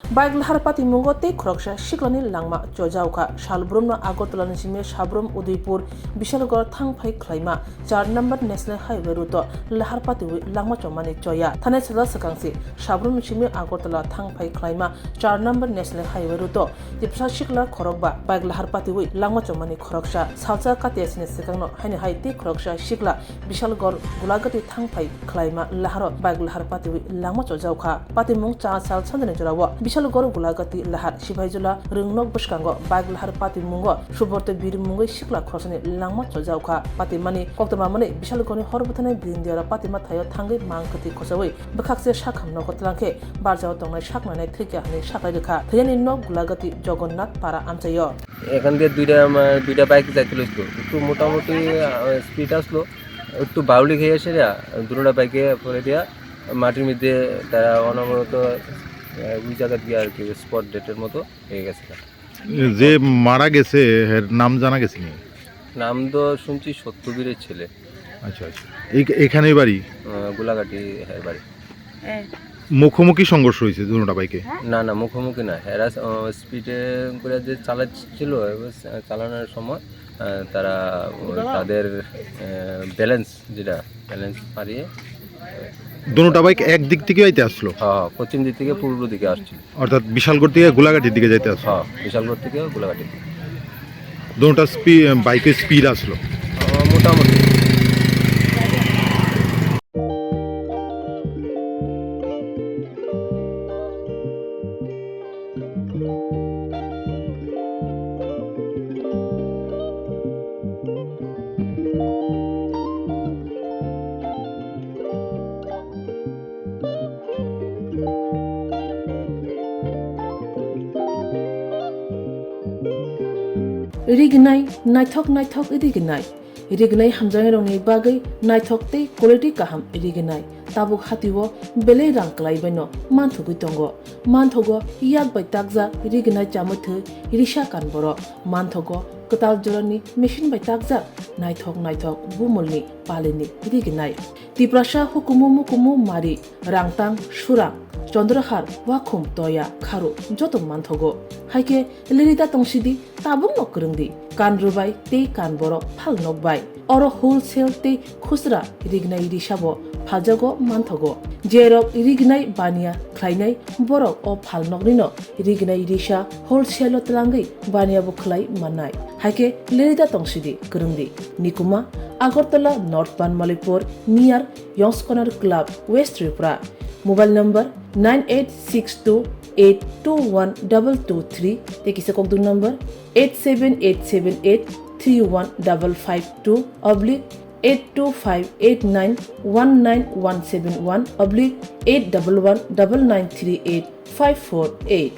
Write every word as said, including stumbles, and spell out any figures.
Bike lahar patimungo tei khoroksa siklani langma chojaokha. Salbrumno Agartala ni simi Sabrum Udaipur Bishalgarh thangphai khlaima char number National Highway route o lahar patiwi langma chomani choya. Thani sajak swkangsi Sabrum ni simi Agartala thangphai khlaima char number National Highway route o Tiprasa sikla khorokba bike lahar patiwi langma chomani khoroksa salsa kati asini swkangno haino hai tei khoroksa sikla Bishalgarh Gulagati thangphai khlaima laharo bike lahar patiwi langma chojaokha. Patimung cha sal sanjani jorao Bishalgarh Gulagati lahar Sipaijula rwngnok bwskango bike lahar patimungo Subrata Bir mungwi sikla khoroksani langma chojaokha. Patimani koktwma mani Bishalgarhni hor bwthanai Birindiyara patima thaio thangwi mang kwthwi khochawi bwkhakse sakham nogo tlangkhe barjao tongnai saknainai thwikha hwnwi saklai rwkha. Thwiyani nok Gulagati Jagannath Para amchaio. এখান দিয়ে দুইটা, উম, দুইটা বাইক যাইতে লইছিল। একটু মোটামুটি, আহ, স্পিড আসলো, একটু বাউলি খেয়ে এসে না, দুটা বাইকে পড়ে দিয়া মাটির মধ্যে তারা অনবরত, আহ, ওই জায়গা দিয়ে আর কি স্পট ডেডের মতো হয়ে গেছে। যে মারা গেছে, এর নাম জানা গেছে নি? নাম তো শুনছি সত্যবীরের ছেলে। আচ্ছা, আচ্ছা। এই, এখানেই বাড়ি? আহ, গোলাঘাটি, হ্যাঁ, বাড়ি। মুখোমুখি সংঘর্ষ হয়েছে দুটো বাইকে? না, না, মুখোমুখি না। এরা, আহ, স্পিডে করে যে চালাচ্ছিল, এবার চালানোর সময়, আহ, তারা ওই তাদের, আহ, ব্যালেন্স যেটা, ব্যালেন্স হারিয়ে দুটো বাইক এক দিক থেকে আইতে আসলো? হ্যাঁ, হ্যাঁ, পশ্চিম দিক থেকে পূর্ব দিকে আসছিল। অর্থাৎ বিশালগড় থেকে গোলাঘাটির দিকে যাইতে আসলো? হ্যাঁ, বিশালগড় থেকে গোলাঘাটির দিকে। দুটো স্পি-, বাইকের স্পিড আসলো? আহ, মোটামুটি। Rignai, naithok naithok rignai. Rignai hamjaknairokni bagwi naithok tei quality kaham rignai. Tabuk hatio belai rang kwlaibaino manthogwi tongo. Manthogo yak bai takjak rignai chamwi thwi risa kan borok. Manthogo kwtal jorani machine bai takjak naithok naithok bumulni palini rignai. Tiprasa hukumu mukumu mari, rangtang, surang, chondrohar, wakhum, toya, kharu joto manthogo. Haikhe lirida tongsidi, tabukno kwrwngdi, kan rwbai tei kan borok phalnok bai. Oro wholesale tei khusra rignai risabo phaljago manthogo. Jerok rignai baniya khlainai borok o phalnoknino rignai risa wholesale-o twlangwi baniya bo khlai mannai. Haikhe lirida tongsidi kwrwngdi. Nikuma, Agartala North Banmalipur, near Yongskonar Club, West Tripura. Mobile number nine eight six two eight two one double two three tei kisa kokdwng number eight seven eight seven eight three one double five two oblique eight two five eight nine one nine one seven one oblique eight double one double nine three eight five four eight.